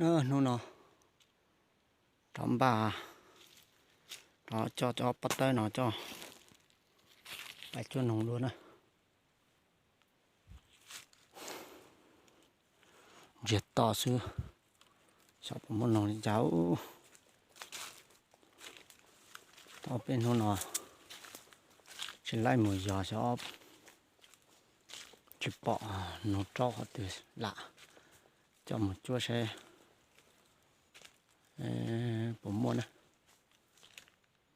Hnub no rov npaj, rov coj cov pob tawb no coj pais cuab noog dua na. Ntsiag to xwb, xyov puas muaj noog li cas. Tau peb hnub no tsis laij mus yos xyov tsis pom noog raub qhov twg lam coj mus cuab seb puas muaj na.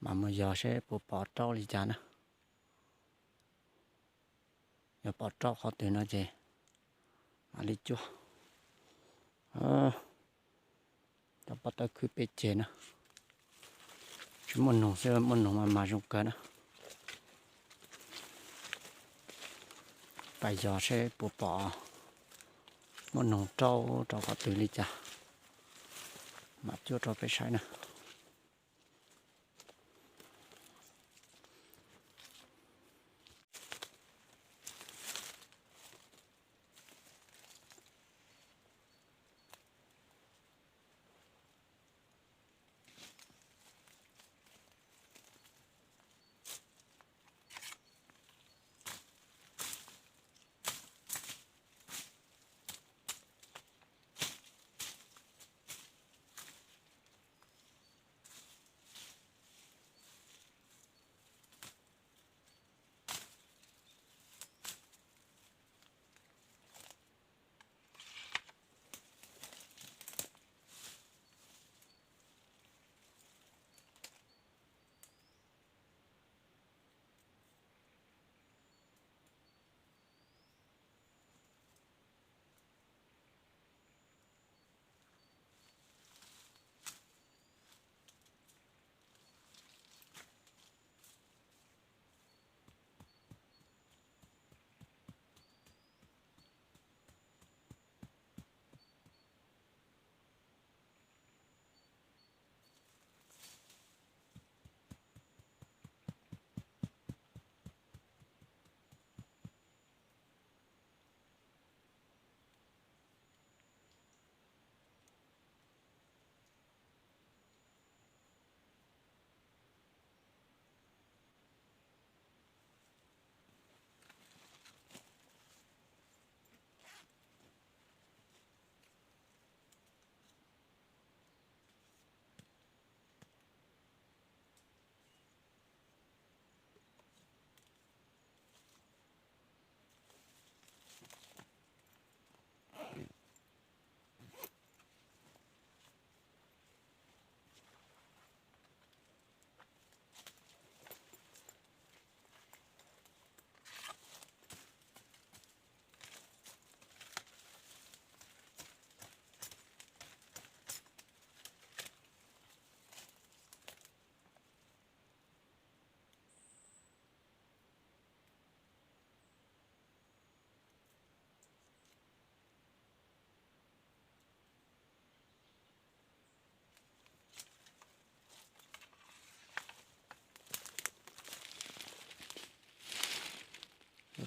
Mam mus yos seb puas pom raub li cas na. Yog pom raub qhov twg no ces mam li cuab. Cov pob tawb khwb peb ceg na. Tsis muaj noog xwb, muaj noog mas mas zoo kawg na. Pais yos seb puas pom muaj noog raub rau qhov twg li cas, mam cuab rau peb saib na.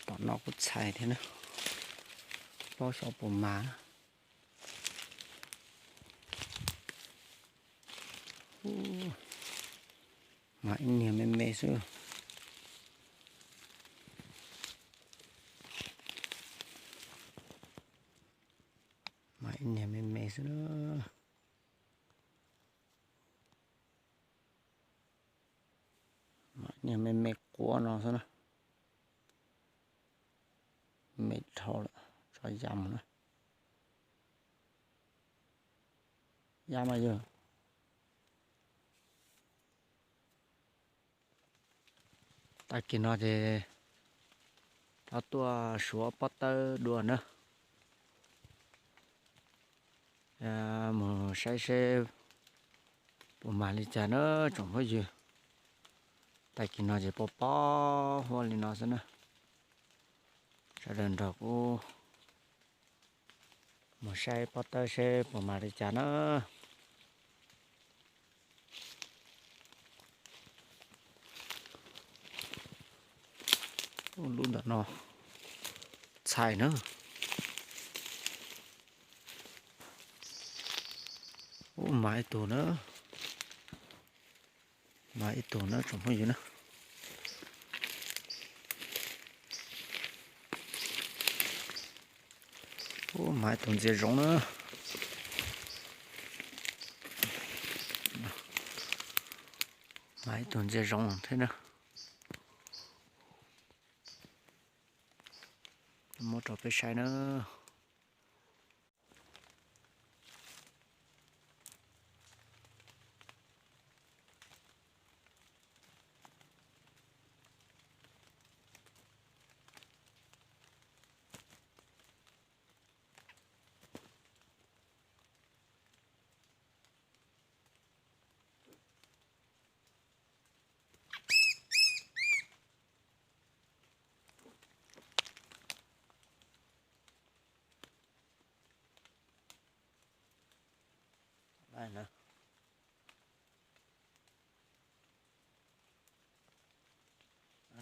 Tom no kuj txhais thiab na, tsis paub xyov puas mas. Mas ib niag me me xwb. Mas ib niag me me xwb na. Mas ib niag me me quav no xwb na. Me dhau lawm, tso ya mus na. Ya mas yog. Tag kis no ces rov tuaj suav pob tawb dua na. Mus saib seb puas mag li cas na tsoom phooj ywg. Tag kis no ces pob pob huab li no xwb na. Sawv daws nrog kuv mus saib pob tawb seb puas mag li cas na. Lub ntawm no txhais na. Ub, mas ib tug na, mas ib tug na tsoom phooj ywg na. Ub, mas ib tug ntsia zoov na. Mas ib tug ntsia zoov thiab na. Muab rau peb saib na.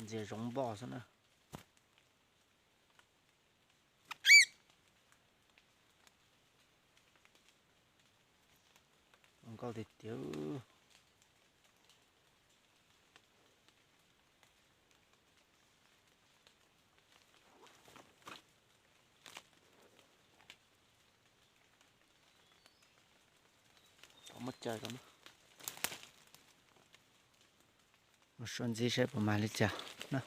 Ntsia zoov npoj xwb na. Nkauj tiag tiag. Mus suab ntxiv saib puas mag li cas na.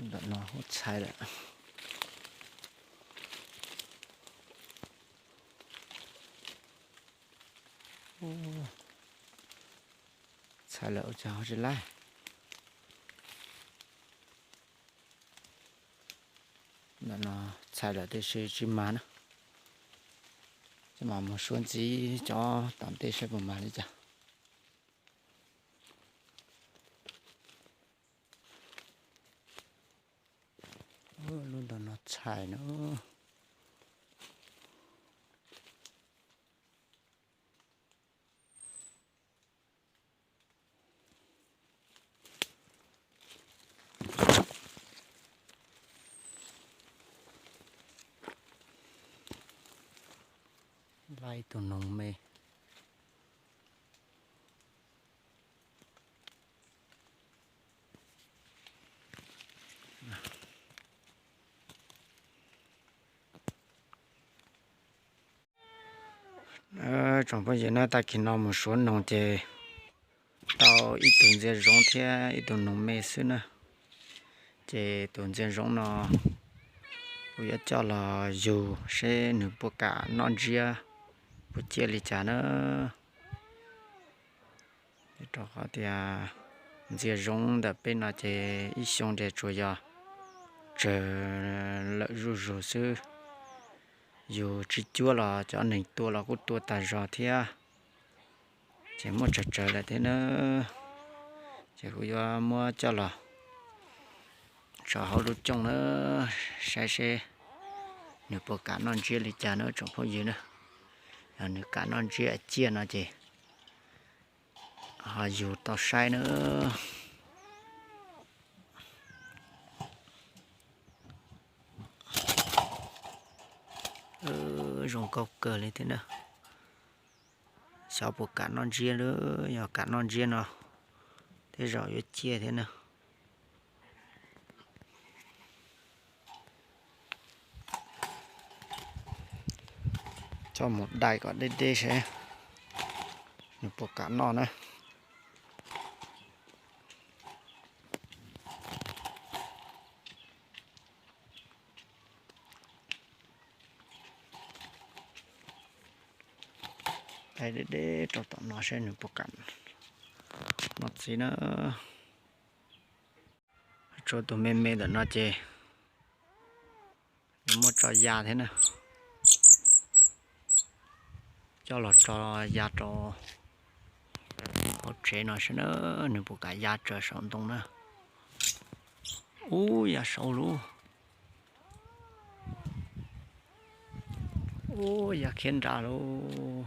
Ntawm no ub txhais lawm. Txhais lawm ua cas ho tsis laib. Ntawm no txhais lawm tiam sis tsis mag na. Ces mam mus suab ntxiv cov tom ntej saib puas mag li cas. Lub ntawm no txhais na. Laib tus noog me. Tsoom phooj ywg na, tag kis no mus suav noog ces tau ib tug ntsia zoov thiab ib tug noog me xwb na. Ces tus ntsia zoov no kuv yuav coj los yug seb nws puas kam noj ntsiab puas ciaj li cas na. Rau qhov tias ntsia zoov ntawm peb no ces ib xyoo ces tsuas yog tsawg lawm zuj zus xwb. Yus tsis cuab los cov neeg tua los kuj tua tag zog thiab. Ces muaj tsawg tsawg lawm thiab na. Ces kuv yuav muab coj los tso hauv lub cooj na, saib seb nws puas kam noj ntsiab li cas na tsoom phooj ywg na. Yog nws kam noj ntsiab ciaj no ces ho yug tau saib na. Zoo nkauj kawg li thiab na. Xyov puas kam noj ntsiab lawm, yog kam noj ntsiab no tej zaum yuav ciaj thiab na. Coj mus dai kom deb deb seb nws puas kam noj na. Dai deb deb rau tom no seb nws puas kam noj txiv na. Tshuav tus me me ntawm no ces yuav muab tso ya thiab na. Coj los tso ya rau hauv tsev no seb na, nws puas kam ya tsaws saum ntoo na. Ub, ya saud lauj. Ub, ya khiab nrad lauj.